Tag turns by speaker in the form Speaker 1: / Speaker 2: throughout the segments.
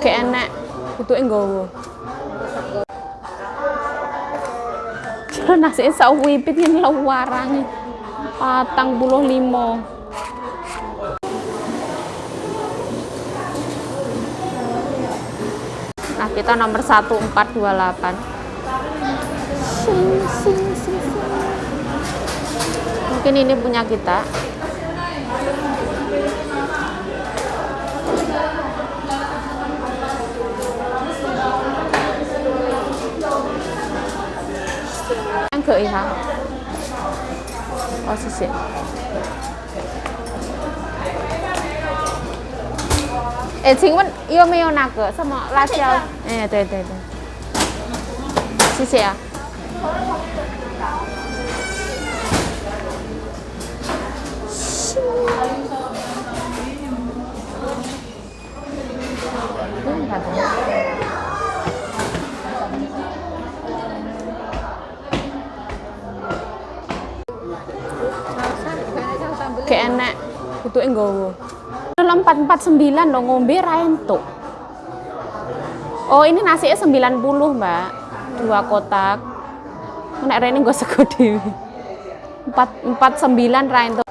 Speaker 1: Gak enek, putuke nggawa. Nasi sawipit ngene lho warange. 45. Nah, kita nomor 1428. Sing sing sing sing. Mungkin ini punya kita. 可以哈。哦，谢谢。哎，请问有没有那个什么辣椒？哎，对对对，谢谢啊。Gak enek, putuke nggawa. 449 lho ngombe ra entuk. Oh, ini nasinya 90, Mbak. 2 kotak. Nek rene nggo sego dhewe. 449 ra entuk.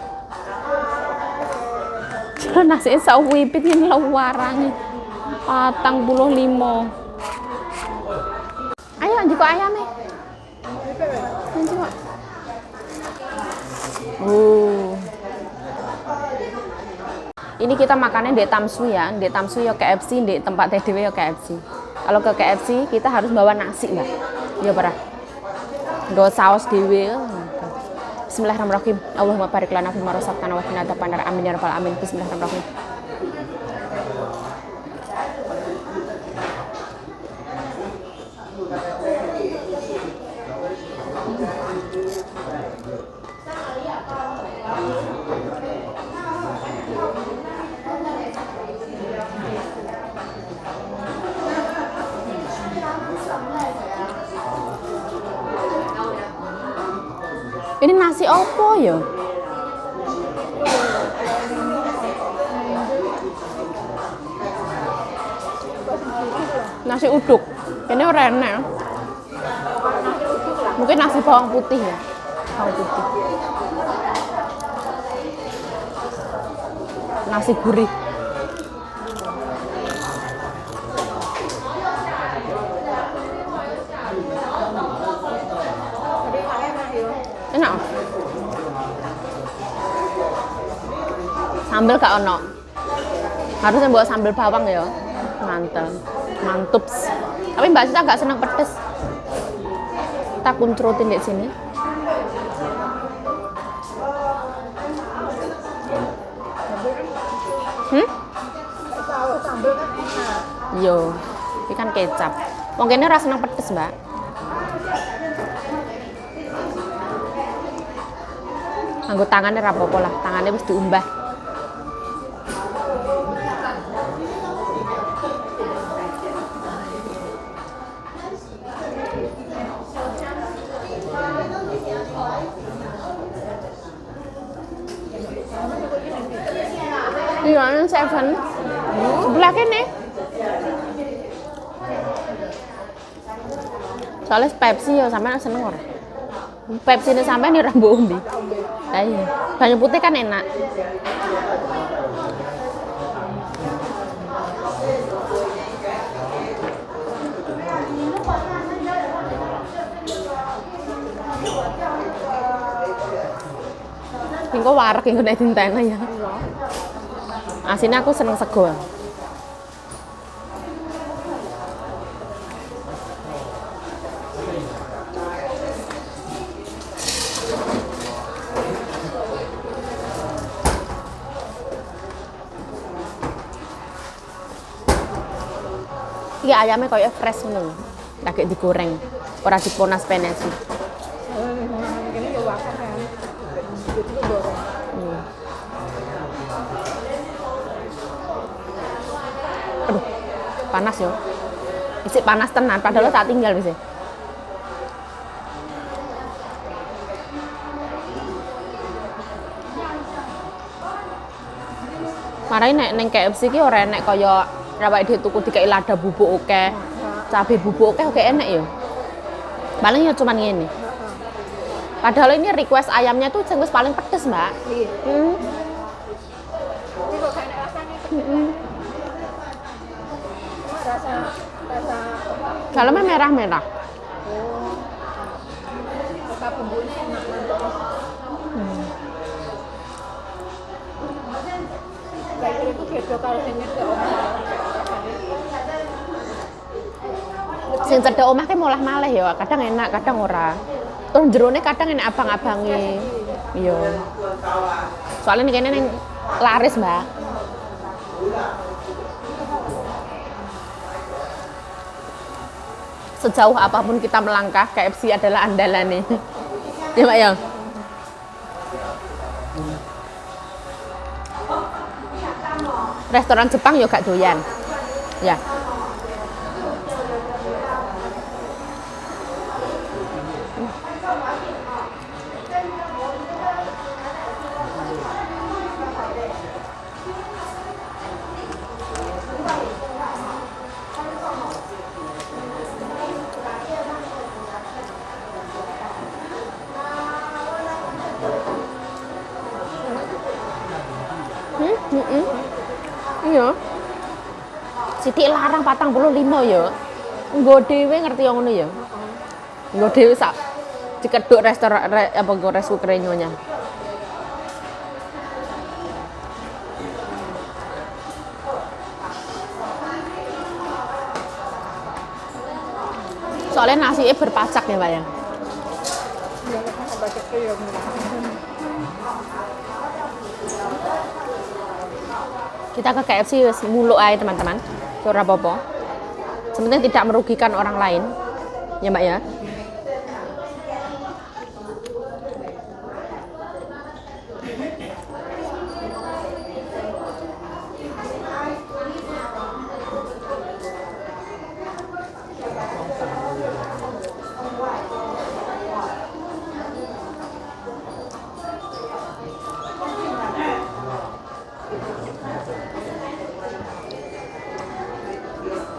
Speaker 1: Nasinya sawipit ngene lho warange. 45. Ayo njukuk ayame. Njukuk. Ini kita makannya di Tamsu ya, di Tamsu ya KFC, di tempat TDW ya KFC. Kalau ke KFC kita harus bawa nasi, Mbak. Ya parah. Nggawa saus dhewe. Bismillahirrahmanirrahim. Allahumma barik lana fima razaqtana wa qina adzabannar. Amin ya rabbal alamin. Bismillahirrahmanirrahim. Ini nasi opo ya? Nasi uduk. Ini ora enak. Mungkin nasi bawang putih ya. Bawang putih. Nasi gurih. Enak. Sambel gak ono. Harusnya bawa sambel bawang ya. Mantep. Mantup. Tapi Mbak Sita gak seneng pedes. Kita kuncrutin di sini.
Speaker 2: Sambel kan enak.
Speaker 1: Yo, ini kan kecap. Wong kene ora seneng pedes, Mbak. Nganggo tangannya ra apa-apa lah, tangannya wis diumbah. Iya, ini Seven. Sebelah kene. Soalnya Pepsi ya sampean seneng ora? Pepsi ini sampean ya ora mbok ombe. Lah iya, banyu putih kan enak. Engko wareg engko nek dintene ya. Asine aku seneng sego. Iki ayamnya koyo fresh ngono lho. Lagi digoreng, ora diponas-penesi.
Speaker 2: Kene yo wakah kan. Jadi goreng.
Speaker 1: Aduh, panas yo. Isik panas tenan, padahal tak tinggal wis. Marai nek ning KFC ki ora enek kaya Rawake dhewe tuku dikai lada bubuk akeh, cabe bubuk akeh oke enak ya. Paling ya cuman ngene. Padahal ini request ayamnya tuh sing wis paling pedes, Mbak.
Speaker 2: Iya.
Speaker 1: Hmm.
Speaker 2: Ini kok gak enak rasanya. Cuma rasa rasa
Speaker 1: Dalamnya merah-merah.
Speaker 2: Oh. Rasa bumbunya enak mantap. Kayak itu beda kalau sing nyedek omah rasane.
Speaker 1: Sing cedhak omah ki molah malih ya, kadang enak, kadang ora. Terus jerone kadang enak abang-abange. Iya. Soalnya nih kene ning laris, Mbak. Sejauh apapun kita melangkah, KFC adalah andalan nih. Ya, Mbak ya. Restoran Jepang yo gak doyan. Ya. Hmm. Iya. Sithik larang 45 ya. Nggo dhewe ngerti yang ngono ya. Nggo dhewe sak dikeduk restoran apa nggo rice cooker nyonya. Soalnya nasinya berpacak ya, Pak ya.
Speaker 2: Ya nek tambah cek ya.
Speaker 1: Kita ke KFC wis muluk ae teman-teman. Ora apa-apa. Sebenarnya tidak merugikan orang lain. Ya, Mbak ya.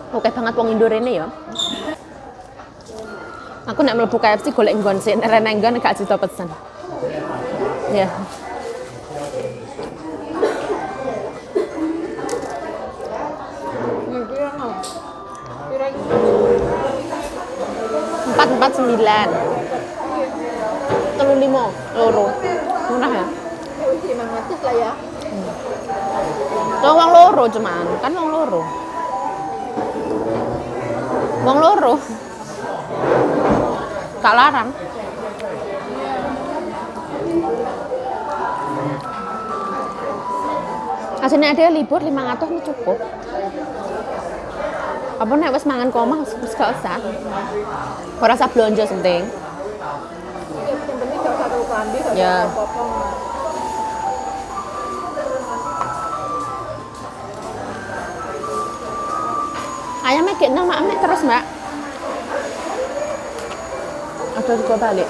Speaker 1: Oke banget wong Indo rene ya. Aku nek mlebu KFC golek nggon sik, nek rene nggon gak sida pesen. Ya.
Speaker 2: Ini pira no? Pira iki?
Speaker 1: 449. 35 loro. Murah ya?
Speaker 2: Ya wis 500 lah ya.
Speaker 1: Tuh wong loro cuman, kan wong loro. Wong loro. Gak larang. Aslinya ada libur 500 ini cukup. Apa nek wis mangan koma wis gak usah. Ora usah blonjo penting.
Speaker 2: Ya yang penting gak usah tuku klambi, gak usah
Speaker 1: Ya.
Speaker 2: apa-apa.
Speaker 1: Ayamnya kayak nama ame terus, Mbak. Ada juga balik.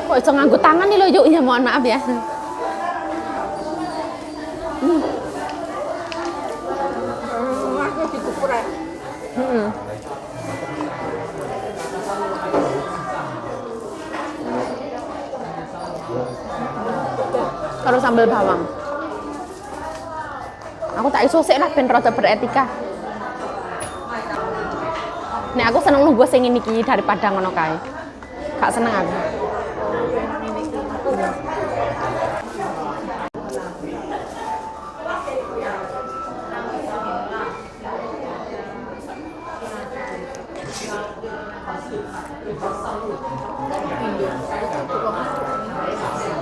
Speaker 1: Kok iso nganggo tangan nih lho, yuk ya mohon maaf ya.
Speaker 2: Aku dikukur ya.
Speaker 1: Hmm. Karo sambal bawang. Aku tak iso sik lah ben rada beretika. Nek aku seneng lungguh sing ngene iki daripada ngono kae. Gak seneng aku.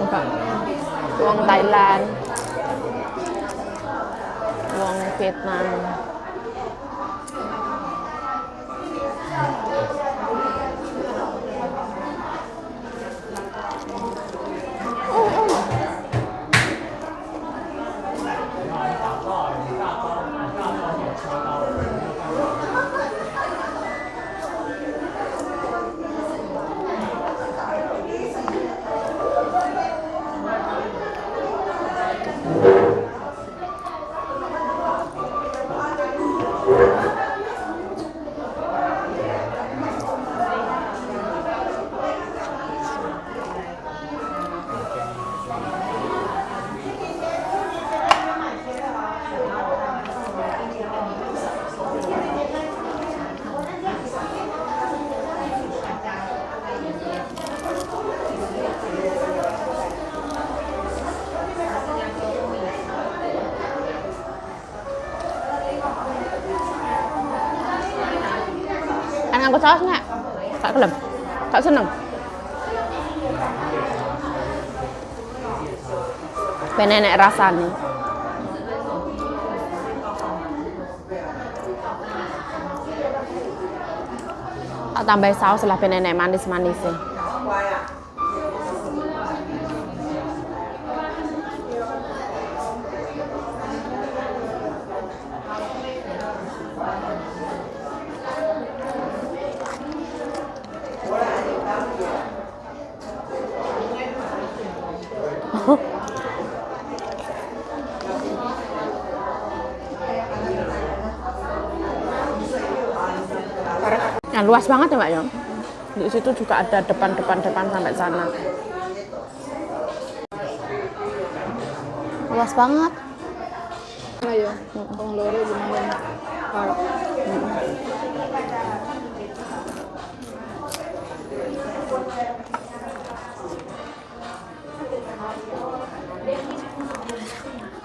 Speaker 1: Enggak. Wong Thailand, wong Vietnam. Kan nganggo saus nggak? Tak gelem. Tak seneng. Ben enek rasane. Tak tambah saus lah ben enek manis-manisnya. Nah, luas banget ya, Mbak ya. Di situ juga ada depan-depan depan sampai sana. Luas banget.
Speaker 2: Ayo, wong loro lumayan. Parah.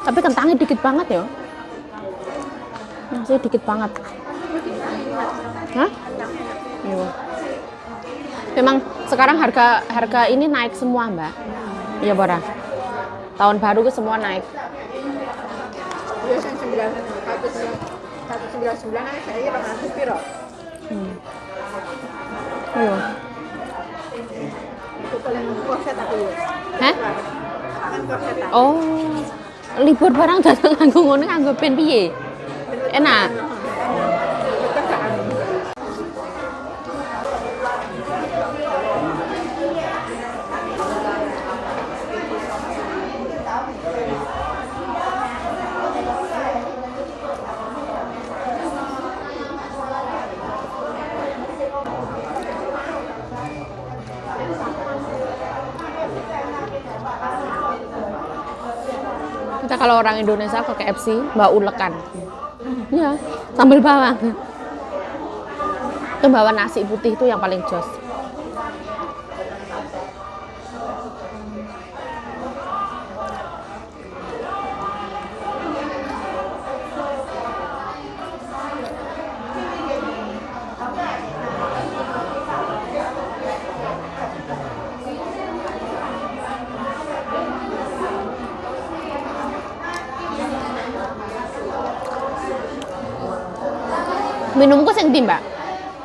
Speaker 1: Tapi kentangnya dikit banget ya. Nasi dikit banget. Hah? Iya. Memang sekarang harga harga ini naik semua, Mbak. Iya, Bora. Tahun baru ke semua naik.
Speaker 2: Iya, sing 199 ae saiki 200 piro?
Speaker 1: Iya.
Speaker 2: Itu paling korset aku yo.
Speaker 1: Hah?
Speaker 2: Kan korset aku.
Speaker 1: Oh. Libur barang datang nganggo ngono nganggo ben piye? Enak.
Speaker 2: Betul gak anu?
Speaker 1: Kita kalau orang Indonesia ke KFC bawa ulekan. Iya, sambal bawang. Itu bawa nasi putih itu yang paling jos. Minumku sing ndi, Mbak?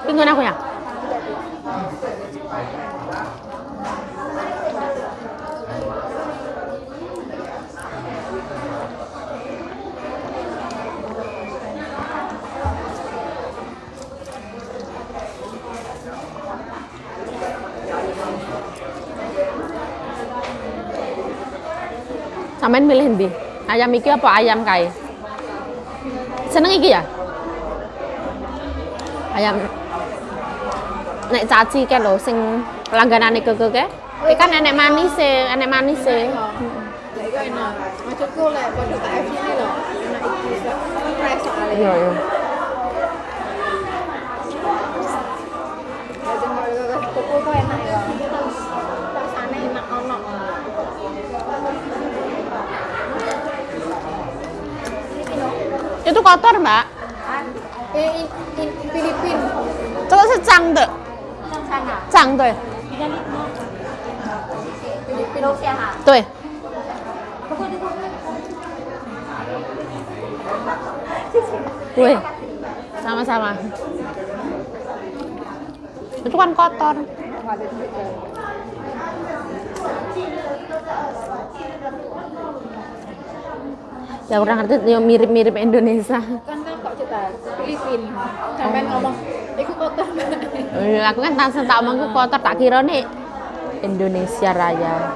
Speaker 1: Pinggon aku ya. Sampeyan milih ndi? Ayam iki apa ayam kae? Seneng iki ya? Ayam nek caci ke lho sing langganane keke ke. Iki kan enek manis e, enek manis e.
Speaker 2: Lah iku enak. Maksudku lek padha KFC ini lho, enak iki fresh soalnya.
Speaker 1: Iya, iya.
Speaker 2: Lah sing kaya tuku kok enak ya. Rasane enak ono.
Speaker 1: Itu kotor, Mbak.
Speaker 2: In Filipin.
Speaker 1: 这个是脏的，脏对对。对，sama-sama. Itu kan kotor. Ya kurang ngerti, ya mirip-mirip Indonesia.
Speaker 2: Kan kan kok cerita Filipin. Sampean ngomong iku kotor.
Speaker 1: Iya, aku kan langsung tak omong ku kotor, tak kira nih Indonesia Raya.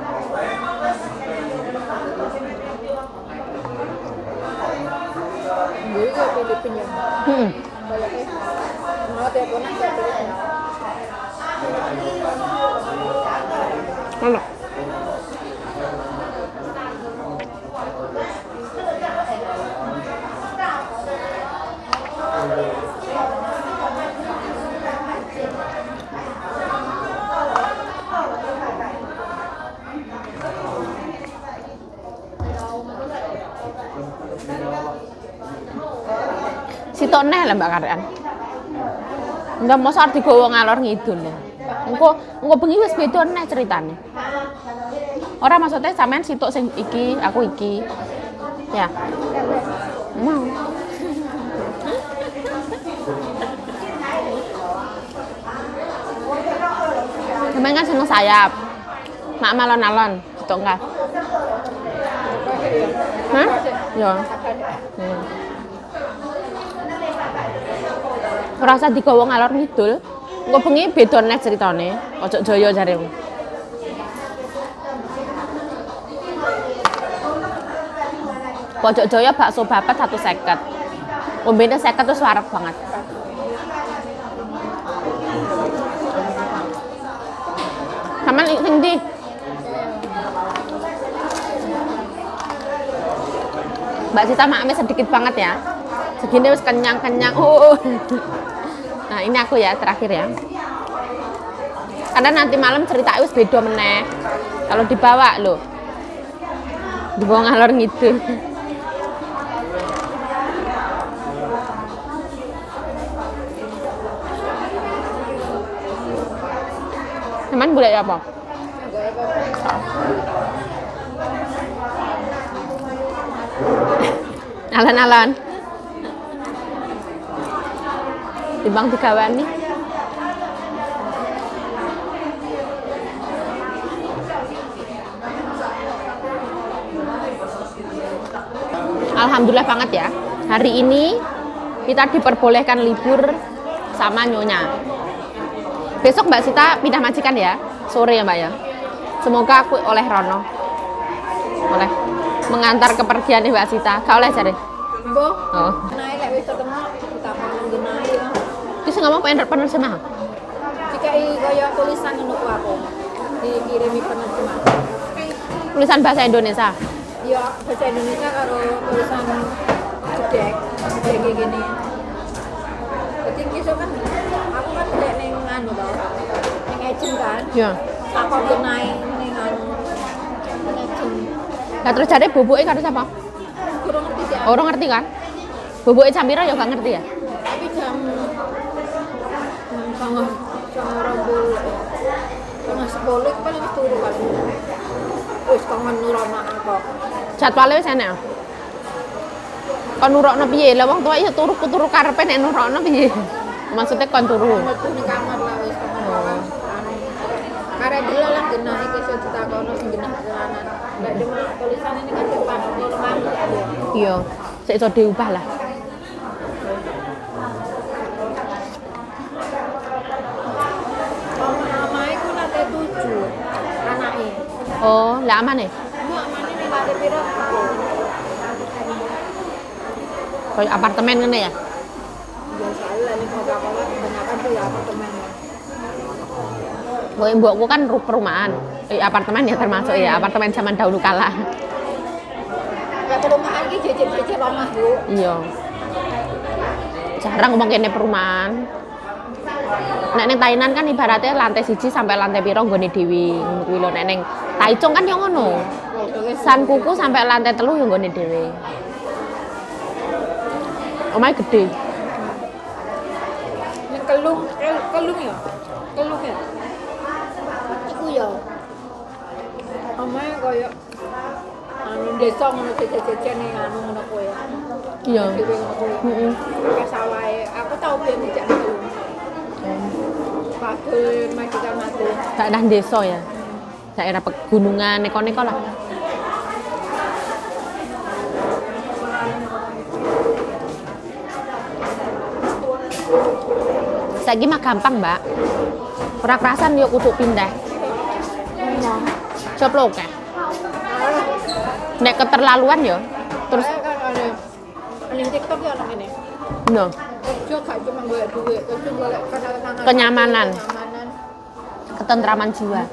Speaker 2: Gue ke Filipin ya. Kayaknya mau teleponan ke Filipin.
Speaker 1: Enak. Sitok neh lah Mbak Karean. Ndak mosok arep digawa ngalor ngidul ya. Engko engko bengi wis beda neh ceritane. Ora maksudnya sampean situk sing iki, aku iki. Ya. Mau. Sampean kan seneng sayap. Mak alon-alon, situk enggak? Hah? Ya. Ora usah digawa ngalor ngidul. Engko bengi beda neh ceritane. Pojok Jaya jare. Pojok Jaya bakso babat 150. Ombene 50 terus wareg banget. Sampeyan sing ndi? Mbak Sita makme sedikit banget ya. Segini wis kenyang-kenyang. Oh. Nah, ini aku ya terakhir ya. Karena nanti malam cerita wis beda meneh. Kalau dibawa loh. Dibawa ngalor ngidul. Teman boleh apa? Alon-alon. Timbang digawani. Alhamdulillah banget ya. Hari ini kita diperbolehkan libur sama nyonya. Besok Mbak Sita pindah majikan ya, sore ya Mbak ya. Semoga aku oleh Rono. Oleh mengantar kepergian Mbak Sita. Gak oleh jare.
Speaker 2: Mbok.
Speaker 1: Oh.
Speaker 2: Naik lek wis ketemu ditakoni nggenai ya.
Speaker 1: Terus ngomong pengen penerjemah.
Speaker 2: Dikai kaya tulisan ngono ku aku. Dikirimi penerjemah.
Speaker 1: Tulisan bahasa Indonesia.
Speaker 2: Ya, bahasa Indonesia karo tulisan gedek, gedek gini. Jadi kisah kan aku kan kayak ning anu to. Ning agent kan.
Speaker 1: Iya.
Speaker 2: Takon genai ning anu. Ning agent.
Speaker 1: Lah terus jare boboke karo siapa?
Speaker 2: Kurang ngerti sih.
Speaker 1: Orang ngerti kan? Boboke jam piro ya gak ngerti ya?
Speaker 2: Tapi jam 9:30 itu paling wis turu kan. Wis kangen nurama kok.
Speaker 1: Jadwale wis enek. Kon nurokno piye? Lah wong tuwa ya turu turu karepe nek nurokno piye? Maksudnya kon turu.
Speaker 2: Metu ning kamar lah wis kangen anu. Karek delok lah genah iki iso ditakono sing genah kelanan. Lek tulisan ini kan depan ngono manut ya.
Speaker 1: Iya, sik iso diubah lah.
Speaker 2: Mamae ku lantai 7 anake.
Speaker 1: Oh, lah amane?
Speaker 2: Bu amane ning lantai piro?
Speaker 1: Kayak apartemen ngene ya?
Speaker 2: Ya soalnya ning kota-kota kebanyakan tuh ya apartemen.
Speaker 1: Mbok mbokku kan perumahan. Apartemen ya termasuk ya, apartemen zaman dahulu kala.
Speaker 2: Lah perumahan iki jejer-jejer omah, Bu.
Speaker 1: Iya. Jarang ngomong kene perumahan. Nek ning Tainan kan ibaratnya lantai 1 sampai lantai piro nggone dhewe, ngono kuwi lho. Nek ning Taichung kan yo ngono. San kuku sampai lantai 3 yo nggone dhewe. Omahe gede.
Speaker 2: Ning Kelung, Kelung ya. Kelung ya. Iku ya. Omahe koyo anu desa ngono jejer-jejer ning anu ngono kuwi.
Speaker 1: Iya.
Speaker 2: Dhewe ngono kuwi.
Speaker 1: Heeh.
Speaker 2: Kayak sawahe. Aku tau biyen dijak ning Kelung. Padahal majikan aku.
Speaker 1: Daerah desa ya. Daerah pegunungan neko-neko lah. Saiki mah gampang, Mbak. Ora kerasan yo kudu pindah. Coplok ya. Nek keterlaluan yo. Terus
Speaker 2: kan ada ning TikTok ya ono ngene.
Speaker 1: no.
Speaker 2: Kerja gak cuma golek duit, kerja golek ketenangan,
Speaker 1: Kenyamanan. Ketentraman jiwa.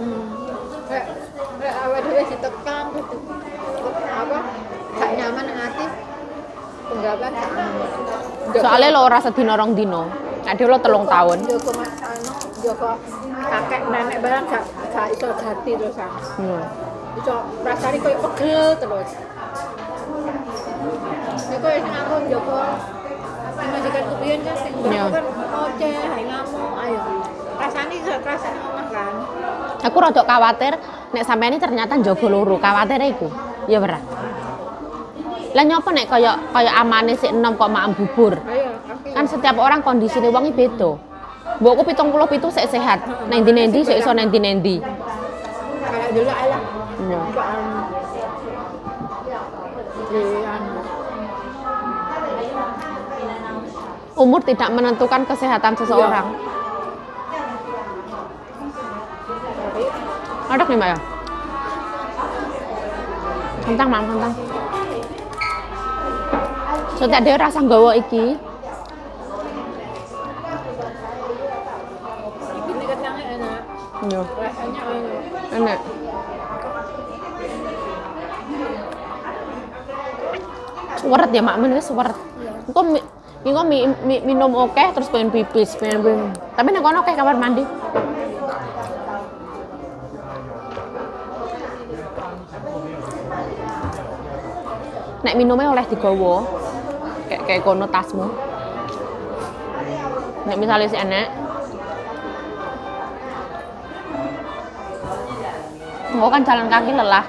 Speaker 2: Kayak awake dhewe ditekan gitu. Apa? Gak nyaman ati. Penggawean gak anu.
Speaker 1: Soalnya lo ora sedina rong dino. Nek dhewe lo 3 tahun.
Speaker 2: Jogo mas anu, jogo kakek nenek barang gak iso ganti terusan.
Speaker 1: Iya.
Speaker 2: Iso rasane koyo pegel terus. Nek koyo sing aku jogo majikanku biyen kan sing
Speaker 1: Iya.
Speaker 2: mbahku kan ngoceh, ae ngamuk, ayo. Rasane iso rasane omah kan.
Speaker 1: Aku rada khawatir nek sampean ini ternyata njogo loro, khawatir iku. Ya ora. Lah nyopo nek kaya kaya amane sik enom kok maem bubur.
Speaker 2: Ayo, aku
Speaker 1: Kan setiap orang kondisine wong iki beda. Mbokku 77 sik sehat. Nang ndi-ndi sik iso nang ndi-ndi.
Speaker 2: Kayak dulu alah.
Speaker 1: Iya.
Speaker 2: Kok anu. Di anu.
Speaker 1: Umur tidak menentukan kesehatan seseorang.
Speaker 2: Tapi
Speaker 1: Aduk nih Mbak ya? Kentang, Mam, kentang. So tak dhewe rasa nggawa iki.
Speaker 2: iki nek kentangnya enak.
Speaker 1: Iya.
Speaker 2: Rasanya enak.
Speaker 1: Enak. Suweret ya Mak, men wis suweret. Engko engko minum oke terus pengen pipis, pengen pengen. Tapi nek kono akeh kamar mandi. Nek minumnya oleh digawa. Kayak kayak kono tasmu. Nek misalnya si enek. Engko kan jalan kaki lelah.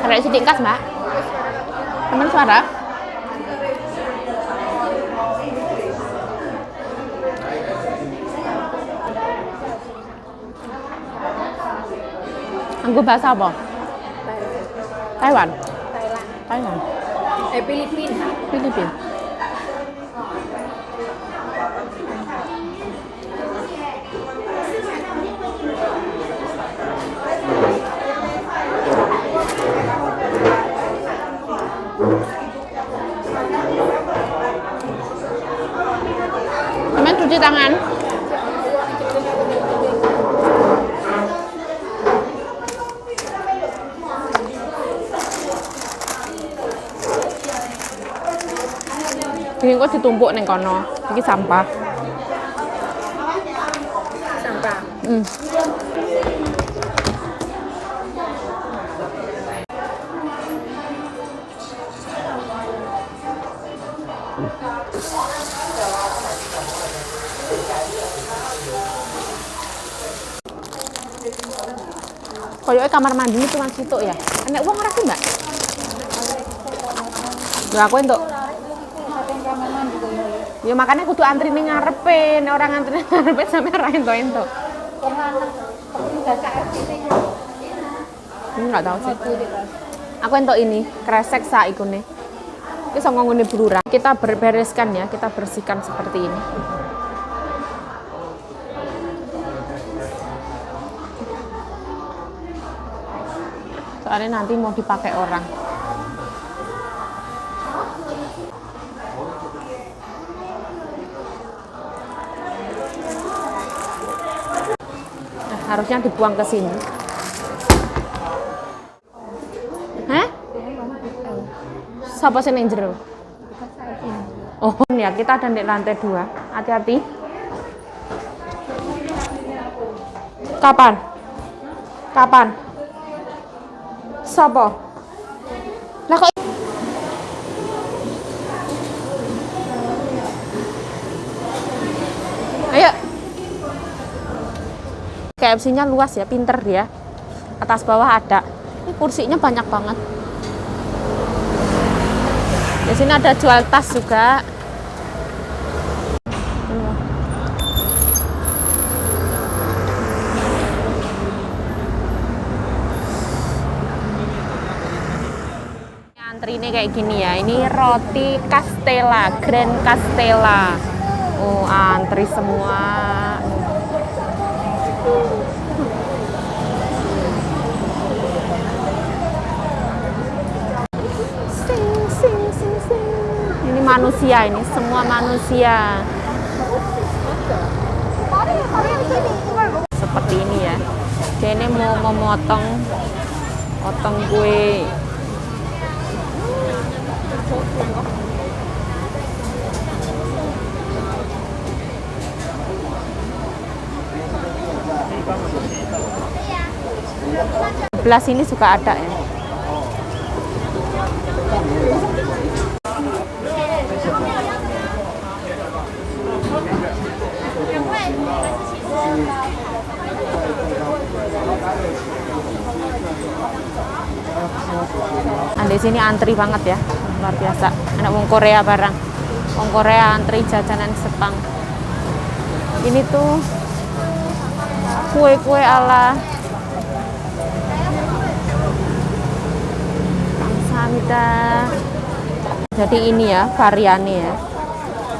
Speaker 1: Ada isi tingkas, Mbak. Teman suara. Anggo bahasa apa? Taiwan.
Speaker 2: Thailand.
Speaker 1: Thailand.
Speaker 2: Filipina.
Speaker 1: Filipina. Teman cuci tangan. Ini kok ditumpuk neng kono. Iki sampah.
Speaker 2: Sampah.
Speaker 1: Koyoke kamar mandi ini cuma situ ya. Enek wong ora sih, Mbak? Lho aku entuk. Ya makanya kudu antri ning ngarepe, nek ora ngantri ning ngarepe sampe ora entuk-entuk. Enggak tahu sih. Aku entuk ini, kresek sak ikune. Iki saka nggone blurah. Kita berbereskan ya, kita bersihkan seperti ini. Soalnya nanti mau dipakai orang. Nah, harusnya dibuang ke sini. Hah? Siapa sih yang jero? Oh ya, kita ada di lantai 2. Hati-hati. Kapan? Kapan? Sopo? Lah kok Ayo. KFC-nya luas ya, pinter dia. Atas bawah ada. Ini kursinya banyak banget. Di sini ada jual tas juga. Antri ini kayak gini ya. Ini roti Castella, Grand Castella. Oh, antri semua. Sing, sing, sing, sing. Ini manusia ini, semua manusia. Seperti ini ya. Dia ini mau memotong potong kue. Sebelah sini juga ada ya. Di sini antri banget ya, luar biasa. Anak wong Korea barang. Wong Korea antri jajanan Jepang. Ini tuh kue-kue ala kamsahamnida. Jadi ini ya variannya ya.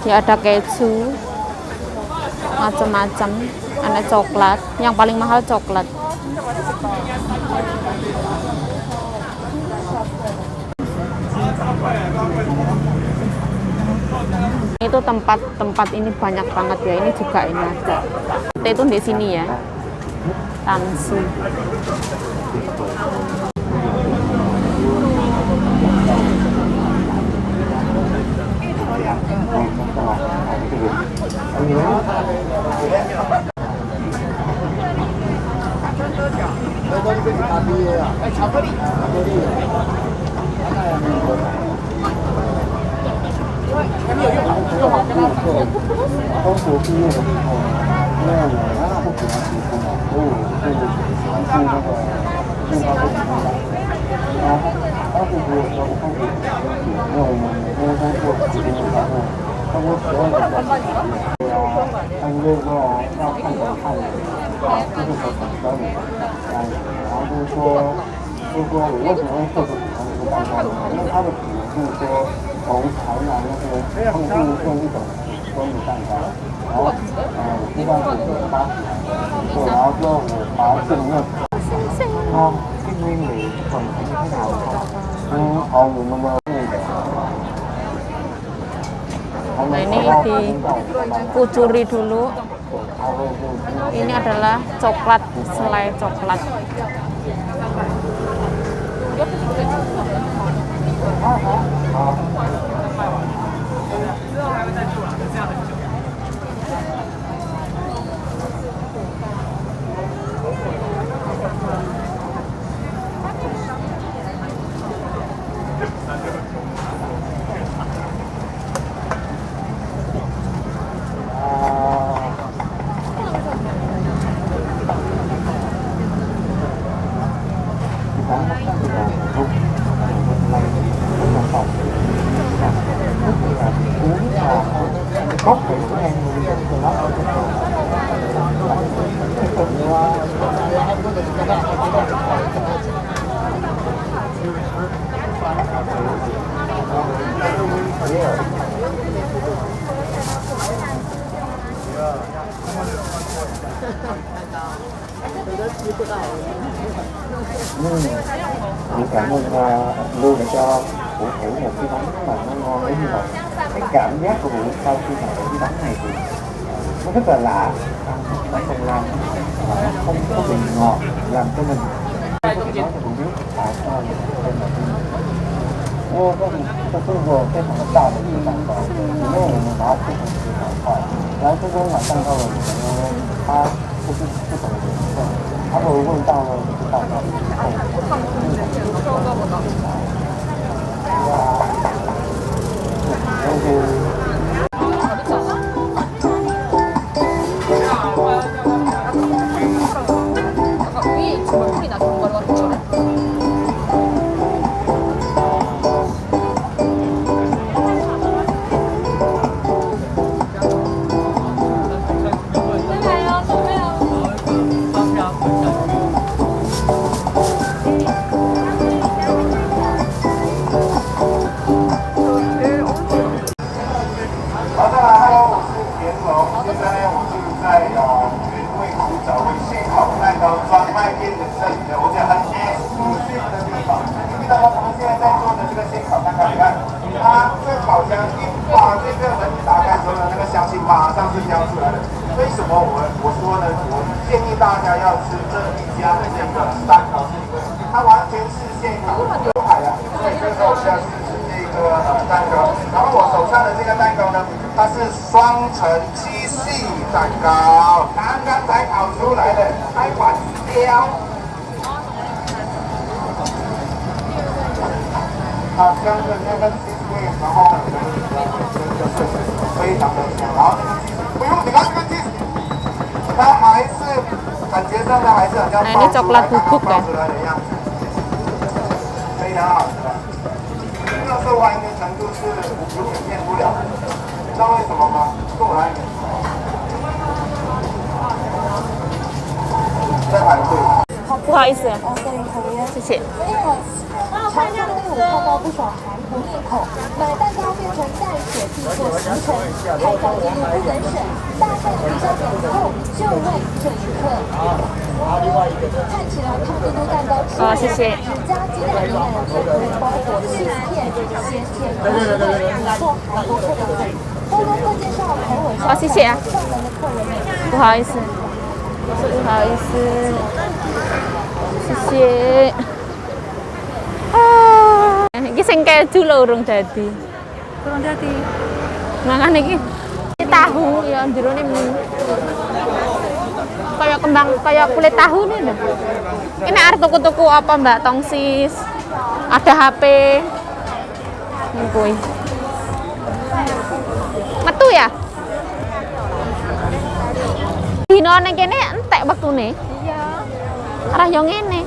Speaker 1: Dia ada keju, macam-macam, ada coklat. Yang paling mahal coklat. Itu tempat-tempat ini banyak banget ya. Ini juga ini ada. Itu di sini ya. Tamsu. Nah, ini dikucuri dulu. Ini adalah coklat, selai coklat.
Speaker 3: Chị cảm ơn Lưu đã cho Vũ thử một cái bánh mà nó ngon đến như vậy. Cái cảm giác của Vũ sau khi mà thử cái bánh này thì nó rất là lạ. Ăn bánh bông lan mà nó không có bị ngọt, làm cho mình nói cho Vũ biết tại sao lại là 这是个非常大的一个蛋糕，里面我们拿不同的小块，然后这个奶蛋糕的里面呢，它就是不同的颜色，它的味道呢就是蛋糕的不同。
Speaker 1: Nah, ini coklat bubuk ya.
Speaker 3: 受欢迎的程度是永远变不了的。你知道为什么吗？跟我来一点。在排队。
Speaker 1: 不好意思，谢谢。
Speaker 4: 不少韩国面孔，买蛋糕变成带血制作行程，开张记录不能省，大战比较点后就为这一刻。看起来胖嘟嘟蛋糕吃
Speaker 1: 哦，谢谢。
Speaker 4: 只加鸡蛋牛奶的面包裹起司片，咸甜不味，做韩国客的嘴。多多客介绍口吻
Speaker 1: 哦，谢谢啊。
Speaker 4: 上门的客人们。
Speaker 1: 不好意思，不好意思，谢谢。Iki sing keju lho urung dadi.
Speaker 2: Kurang dadi.
Speaker 1: Mangan iki tahu ya jerone mie. Kaya kembang kaya kulit tahu nih lho. Ini arep tuku-tuku apa Mbak Tongsis? Ada HP. Ini kuwi. Metu ya? Dino ning kene entek wektune.
Speaker 2: Iya.
Speaker 1: Arah yo ngene.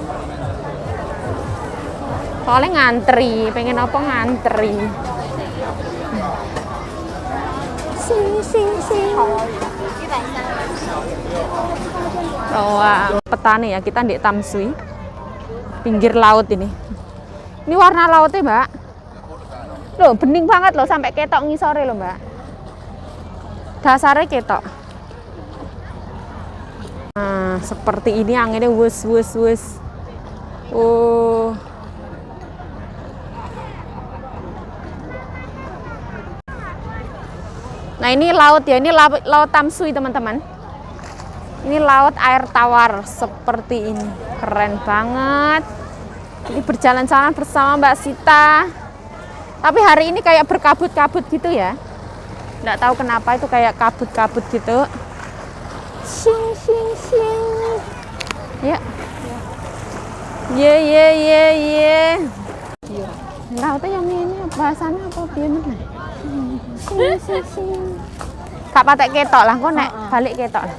Speaker 1: Soalnya ngantri, pengen apa ngantri. Sing sing sing. Oh, petani ya, kita di Tamsui. Pinggir laut ini. Ini warna lautnya, Mbak. Loh, bening banget loh sampai ketok ngisore loh, Mbak. Dasarnya ketok. Nah, seperti ini anginnya wus wus wus. Oh. Nah ini laut ya, ini laut, laut Tamsui teman-teman. Ini laut air tawar seperti ini, keren banget. Ini berjalan-jalan bersama Mbak Sita. Tapi hari ini kayak berkabut-kabut gitu ya. Nggak tahu kenapa itu kayak kabut-kabut gitu. Sing sing sing. Ya. Ye ye ye ye. Lautnya yang ini bahasanya apa piye meneh? Sing sing sing. Gak patek ketok lah, kok nek balik ketok lah.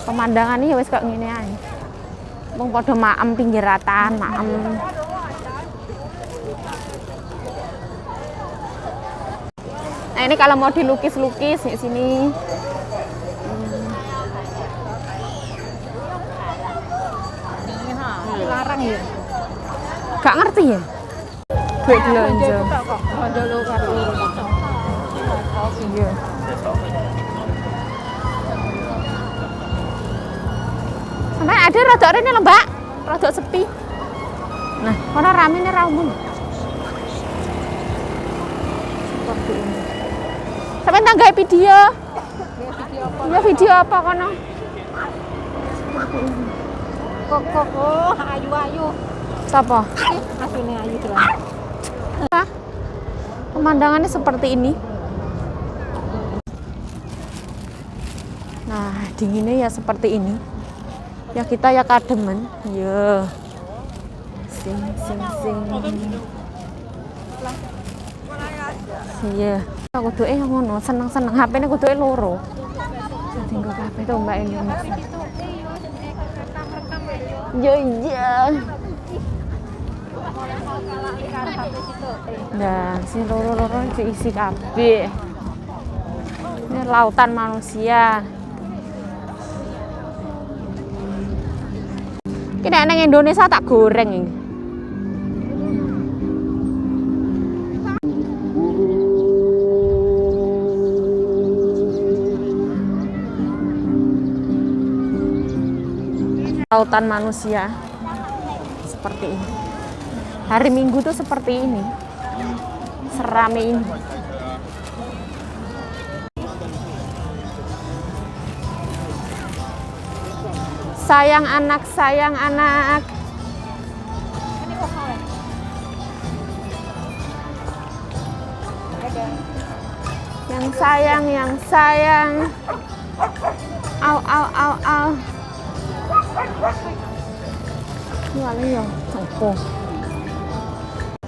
Speaker 1: Pemandangan ini ya wis kok ngene ae. Wong padha maem pinggir ratan, maem. Nah, ini kalau mau dilukis-lukis di sini.
Speaker 2: Larang ya.
Speaker 1: Gak ngerti ya? Duit belanja.
Speaker 2: Kok belanja lo karo.
Speaker 1: Iya. Sampai ada rodok rene lho, Mbak. Rodok sepi. Nah, kono ramene ra umum. Seperti ini. Sampai tak gawe video. Ya video apa kono?
Speaker 2: Kok kok oh ayu-ayu.
Speaker 1: Sapa?
Speaker 2: Asline ayu terus.
Speaker 1: Hah? Pemandangannya seperti ini. Nah, dinginnya ya seperti ini. Ya kita ya kademen. Ya. Sing sing sing. Iya. Aku kuduke ngono, seneng-seneng HP-ne kuduke loro. Dadi nggo kabeh to Mbak ini. Ya iya. Nah, sing loro-loro diisi kabeh. Ini lautan manusia. Iki nek nang Indonesia tak goreng iki. Lautan manusia seperti ini. Hari Minggu tuh seperti ini. Serame ini. Sayang anak, sayang anak. Yang sayang, yang sayang. Au, au, au, au. Ini ya, opo.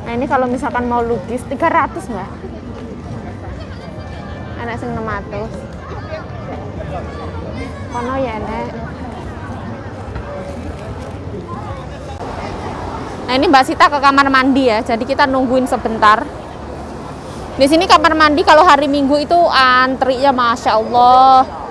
Speaker 1: Nah ini kalau misalkan mau lukis 300 Mbak. Enak sing 600. Kono ya enak. Nah, ini Mbak Sita ke kamar mandi ya. Jadi kita nungguin sebentar. Di sini kamar mandi kalau hari Minggu itu antrinya Masya Allah.